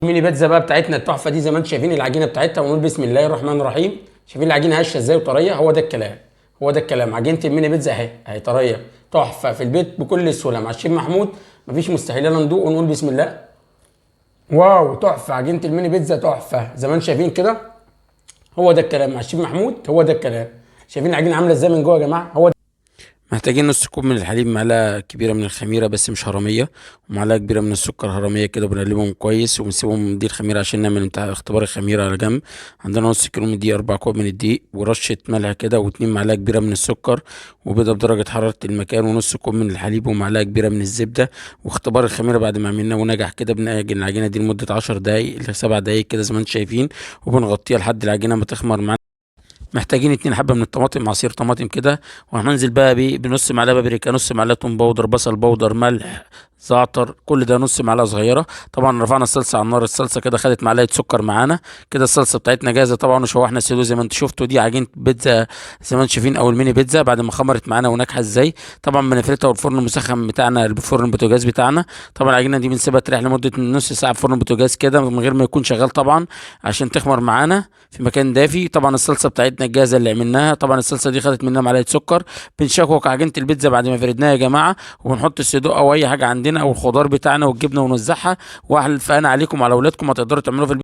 ميني بيتزا بقى بتاعتنا التحفة دي زي ما انتم شايفين العجينة بتاعتها، ونقول بسم الله الرحمن الرحيم. شايفين العجينة هشه ازاي وطريه؟ هو ده الكلام، هو ده الكلام. عجينه الميني بيتزا اهي، اهي طرية تحفة في البيت بكل سهولة مع الشيف محمود، مفيش مستحيل. يلا ندوق ونقول بسم الله. wow تحفة، عجينه الميني بيتزا تحفة زي ما انتم شايفين كده. هو ده الكلام مع الشيف محمود، هو ده الكلام. شايفين العجينة عامله ازاي من جوه يا جماعة؟ هو ده. محتاجين نص كوب من الحليب، معلقه كبيرة من الخميره بس مش هرميه، ومعلقة كبيرة من السكر هرميه كده، بنقلبهم كويس وبنسيبهم دي الخميره عشان نعمل اختبار الخميره على جنب. عندنا نص كيلو من الدقيق، 4 كوب من الدقيق، ورشه ملح كده، واتنين معلقه كبيرة من السكر، وبيضه بدرجة حرارة المكان، ونص كوب من الحليب، ومعلقة كبيرة من الزبدة. واختبار الخميره بعد ما عملناه ونجح كده، بنعجن العجينة دي لمدة 10 دقايق ل 7 دقايق كده زي ما انتم شايفين، وبنغطيها لحد العجينة ما تخمر معانا. محتاجين 2 حبه من الطماطم، عصير طماطم كده، وهننزل بقى بنص معلقه بابريكا، نص معلقه توم powder، بصل powder، ملح، زعتر، كل ده نص معلقه صغيرة. طبعا رفعنا الصلصه على النار، الصلصه كده خدت معلقه سكر معانا كده، الصلصه بتاعتنا جاهزة طبعا. وشوحنا السدو زي ما انتم شفتوا، دي عجينه بيتزا زي ما انتم شايفين، او الميني بيتزا بعد ما خمرت معانا وناجحة ازاي. طبعا بنفردها، والفرن المسخن بتاعنا، الفرن البوتاجاز بتاعنا. طبعا العجينة دي بنسيبها تريح لمدة نص ساعة في فرن البوتاجاز كده من غير ما يكون شغال طبعا، عشان تخمر معانا في مكان دافي. طبعا الصلصه بتاعتنا الجاهزة اللي عملناها، طبعا الصلصه دي خدت مننا معلقه سكر. بنشكوك عجينه البيتزا بعد ما فردناها يا جماعة، وبنحط الصدوق او اي حاجة عندنا او الخضار بتاعنا والجبنه ونوزعها. واحلى فانا عليكم وعلى اولادكم، هتقدروا تعملوه في البيت.